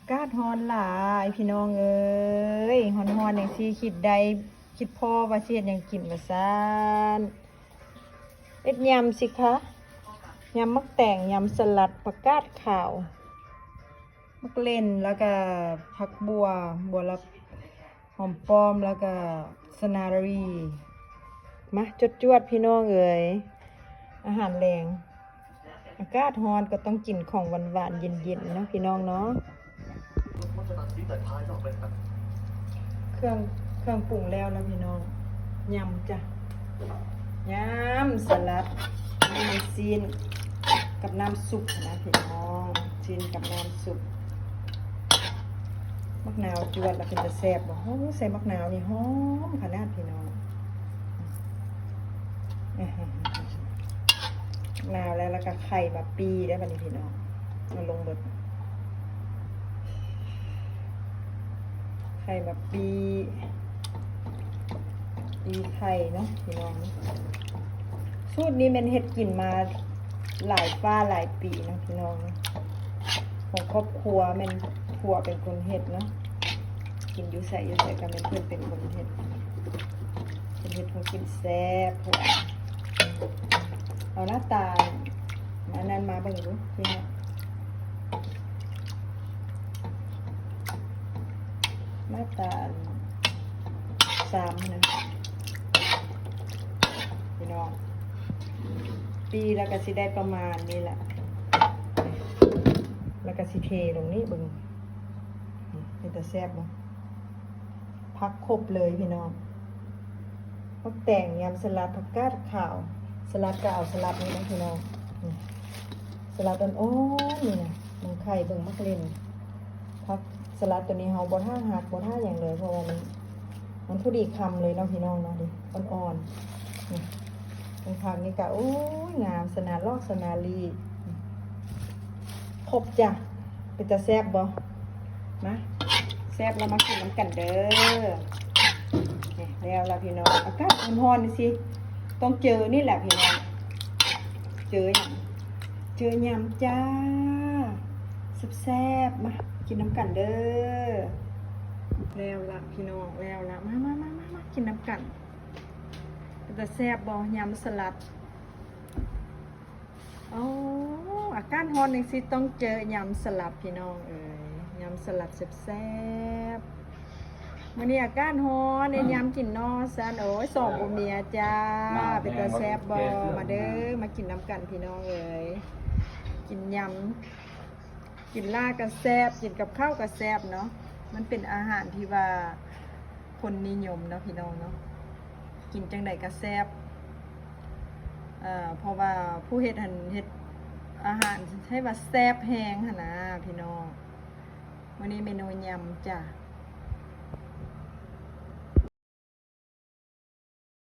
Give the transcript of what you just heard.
ອາກາດຮ້ອນຫຼາຍພີ່ນ້ອງເອີຍ ຮ້ອນໆຈັ່ງຊີ້ ຄິດໄດ້ຄິດພໍວ່າຊິເຮັດຫຍັງກິນວ່າຊັ້ນ. ເຮັດຍຳຊິຄະ ຍຳໝາກແຕງ ຍຳສະຫຼັດ ຜັກກາດຂາວ ໝາກເລັ່ນ ແລ້ວກະຜັກບົ່ວ ບົວລະ ຫອມປ້ອມ ແລ້ວກະສະໜາຣີ. ມາ ຈວດໆ ພີ່ນ້ອງເອີຍ ອາຫານແລງ ອາກາດຮ້ອນກໍຕ້ອງກິນຂອງຫວານໆ ເຢັນໆ ເນາະ ພີ່ນ້ອງເນາະ. ເຄື່ອງ ເຄື່ອງປຸງແລ້ວນະພີ່ນ້ອງ ຍຳຈ້ະ ຍຳສະຫຼັດ ຍຳຊີ້ນກັບນ້ຳຊຸບນະພີ່ນ້ອງ ຊີ້ນກັບນ້ຳຊຸບ. ໝາກນາວຈວດລະເປັນຕາແຊບບໍ່? ໂອ້ ໃສ່ໝາກນາວນີ້ຫອມຂະໜາດພີ່ນ້ອງ. ໝາກນາວແລ້ວ ແລ້ວກະໄຂ່ມາປີ້ໄດ້ບັດນີ້ພີ່ນ້ອງ ເອົາລົງເບິດ ໄຂ່ມາປີ້ ປີ້ໄຂ່ເນາະພີ່ນ້ອງ. ສູດນີ້ແມ່ນເຮັດກິນມາຫຼາຍຟ້າຫຼາຍປີເນາະພີ່ນ້ອງ ຂອງຄອບຄົວ ແມ່ນຜົວເປັນຄົນເຮັດເນາະ. ກິນຢູ່ໃສຢູ່ໃສກໍແມ່ນເພິ່ນເປັນຄົນເຮັດ ເພິ່ນເຮັດຂອງກິນແຊບ. ເອົາໜ້າຕາອັນນັ້ນມາເບິ່ງດູພີ່ນ້ອງ ໜ້າຕາອັນຊາມນະພີ່ນ້ອງ. ປີ້ແລ້ວກໍຊິໄດ້ປະມານນີ້ແຫຼະ ແລ້ວກໍຊິເທລົງນີ້ເບິ່ງ ເປັນຕາແຊບບໍ່? ຜັກຄົບເລີຍພີ່ນ້ອງ ໝາກແຕງ ຍຳສະຫຼັດ ຜັກກາດຂາວ ສະຫຼັດກໍເອົາສະຫຼັດນີ້ນະພີ່ນ້ອງ ສະຫຼັດອ່ອນໆ ນີ້ນະ ເບິ່ງໄຂ່ ເບິ່ງໝາກເລັ່ນ ຜັກສະຫຼັດໂຕນີ້ເຮົາບໍ່ຖ້າຫັກ ບໍ່ຖ້າຫຍັງເລີຍ ເພາະວ່າມັນ ມັນພໍດີຄຳເລີຍເນາະພີ່ນ້ອງເນາະ ນີ້ອ່ອນໆ ນີ້ ເບິ່ງຜັກນີ້ກະ ໂອ້ຍ ງາມສະໜາລອກສະໜາລີ. ຄົບຈ້ະ ເປັນຕາແຊບບໍ່? ມາ ແຊບແລ້ວມາກິນນຳກັນເດີ. ນີ້ ແລ້ວລະພີ່ນ້ອງ ອາກາດຮ້ອນໆ ຈັ່ງຊີ້ ຕ້ອງເຈີນີ້ແຫຼະພີ່ນ້ອງ ເຈີຫຍັງ? ເຈີຍຳຈ້າ ແຊບໆ ມາກິນນຳກັນເດີ. ແລ້ວລະພີ່ນ້ອງ ແລ້ວລະ ມາໆໆໆ ກິນນຳກັນ. ເປັນຕາແຊບບໍ່? ຍຳສະຫຼັດ. ໂອ້ ອາກາດຮ້ອນຈັ່ງຊີ້ຕ້ອງເຈີຍຳສະຫຼັດພີ່ນ້ອງເອີຍ ຍຳສະຫຼັດແຊບໆ. ມື້ນີ້ອາກາດຮ້ອນ ໄດ້ຍຳກິນເນາະຊັ້ນ. ໂອ້ຍ ສອງຜົວເມຍຈ້າ ເປັນຕາແຊບບໍ່? ມາເດີ ມາກິນນຳກັນພີ່ນ້ອງເອີຍ. ກິນຍຳ ກິນລາບກໍແຊບ ກິນກັບເຂົ້າກໍແຊບເນາະ. ມັນເປັນອາຫານທີ່ວ່າຄົນນິຍົມເນາະພີ່ນ້ອງເນາະ ກິນຈັ່ງໃດກໍແຊບ. ເອີ ເພາະວ່າຜູ້ເຮັດຫັ້ນເຮັດອາຫານໃຫ້ວ່າແຊບແຮງຫັ້ນນະພີ່ນ້ອງ. ມື້ນີ້ເມນູຍຳຈ້າ